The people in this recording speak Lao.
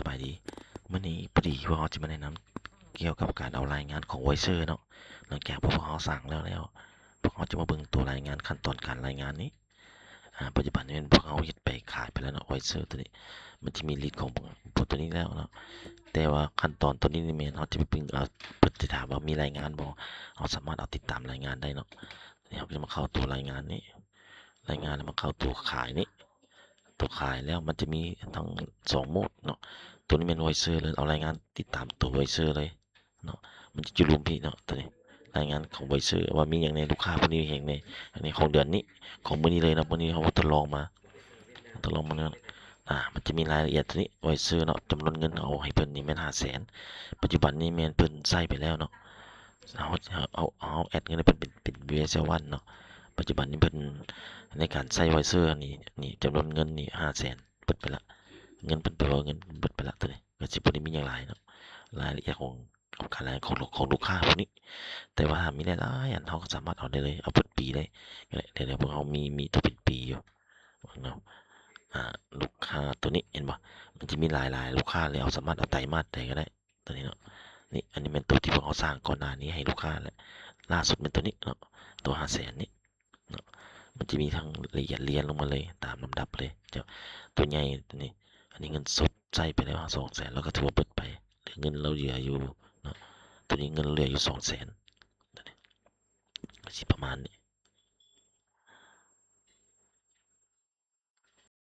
ສະບາຍດີ ມື້ນີ້ພໍດີພວກເຮົາຈະມາແນະນຳກ່ຽວກັບການເອົາລາຍງານຂອງ Voyager ເນາະ. ຫຼັງຈາກພວກເຮົາສ້າງແລ້ວແລ້ວ ພວກເຮົາຈະມາເບິ່ງຕົວລາຍງານ ຂັ້ນຕອນການລາຍງານນີ້. ອາ ປັດຈຸບັນນີ້ແມ່ນພວກເຮົາເຮັດໄປຂາຍໄປແລ້ວເນາະ Voyager ຕົວນີ້. ມັນຈະມີລິດຂອງພວກຕົວນີ້ແລ້ວເນາະ ແຕ່ວ່າຂັ້ນຕອນຕົວນີ້ນີ້ແມ່ນເຮົາຈະໄປເບິ່ງເອົາ ເພິ່ນຈະຖາມວ່າມີລາຍງານບໍ່ ເຮົາສາມາດເອົາຕິດຕາມລາຍງານໄດ້ເນາະ. ນີ້ເຮົາກໍຈະມາເຂົ້າຕົວລາຍງານນີ້ ລາຍງານ ແລ້ວມາເຂົ້າຕົວຂາຍນີ້ ຕົວຂາຍແລ້ວມັນຈະມີທັງສອງໂໝດເນາະ. ຕົວນີ້ແມ່ນ Voyager ເລີຍ ເອົາລາຍງານຕິດຕາມຕົວ Voyager ເລີຍເນາະ. ມັນຈະຢູ່ລຸ່ມພີ້ເນາະ ຕົວນີ້ລາຍງານຂອງ Voyager ວ່າມີຫຍັງແດ່ ລູກຄ້າຜູ້ນີ້ແຮງແດ່ ອັນນີ້ຂອງເດືອນນີ້ ຂອງມື້ນີ້ເລີຍເນາະ. ມື້ນີ້ເຮົາກໍທົດລອງມາ ທົດລອງມາເນາະ. ອາ ມັນຈະມີລາຍລະອຽດຕົວນີ້ Voyager ເນາະ ຈຳນວນເງິນເອົາໃຫ້ເພິ່ນນີ້ແມ່ນຫ້າແສນ. ປັດຈຸບັນນີ້ແມ່ນເພິ່ນໃຊ້ໄປແລ້ວເນາະ ເຮົາ ເຮົາ ເຮົາ ເຮົາແອັດເງິນໃຫ້ເພິ່ນເປັນ ເປັນ Voyager One ເນາະ. ປັດຈຸບັນນີ້ເພິ່ນ ໃນການໃຊ້ Voyager ນີ້ ນີ້ ຈຳນວນເງິນນີ້ຫ້າແສນ ເບິດໄປລະ ເງິນເພິ່ນ ແປວ່າເງິນເບິດໄປລະ. ຕົວນີ້ກໍຊິບໍ່ໄດ້ມີຫຍັງຫຼາຍເນາະ ລາຍລະອຽດຂອງ ຂອງການລາຍ ຂອງ ຂອງລູກຄ້າພວກນີ້. ແຕ່ວ່າຖ້າມີຫຼາຍໆອັນ ເຮົາກໍສາມາດເອົາໄດ້ເລີຍ ເອົາເບິດປີໄດ້ ແລ້ວພວກເຮົາມີ ມີຕົວເປັນປີຢູ່ເນາະ. ອາ ລູກຄ້າຕົວນີ້ເຫັນບໍ່ ມັນຈະມີຫຼາຍໆລູກຄ້າເລີຍ ເຮົາສາມາດເອົາໄຕມາດໃດກໍໄດ້ ຕົວນີ້ເນາະ. ນີ້ ອັນນີ້ແມ່ນຕົວທີ່ພວກເຮົາສ້າງກ່ອນໜ້ານີ້ໃຫ້ລູກຄ້າ ແລະ ລ່າສຸດແມ່ນຕົວນີ້ເນາະ ຕົວຫ້າແສນນີ້ເນາະ. ມັນຈະມີທັງລະອຽດລຽນລົງມາເລີຍ ຕາມລຳດັບເລີຍ ເຈົ້າ ຕົວໃຫຍ່ຕົວນີ້ ອັນນີ້ເງິນສົດໃຊ້ໄປແລ້ວສອງແສນ ລາວກໍຖືວ່າເບິດໄປ ເຫຼືອເງິນລາວເຫຼືອຢູ່ເນາະ. ຕົວນີ້ເງິນເຫຼືອຢູ່ສອງແສນ ຕົວນີ້ກໍຊິປະມານນີ້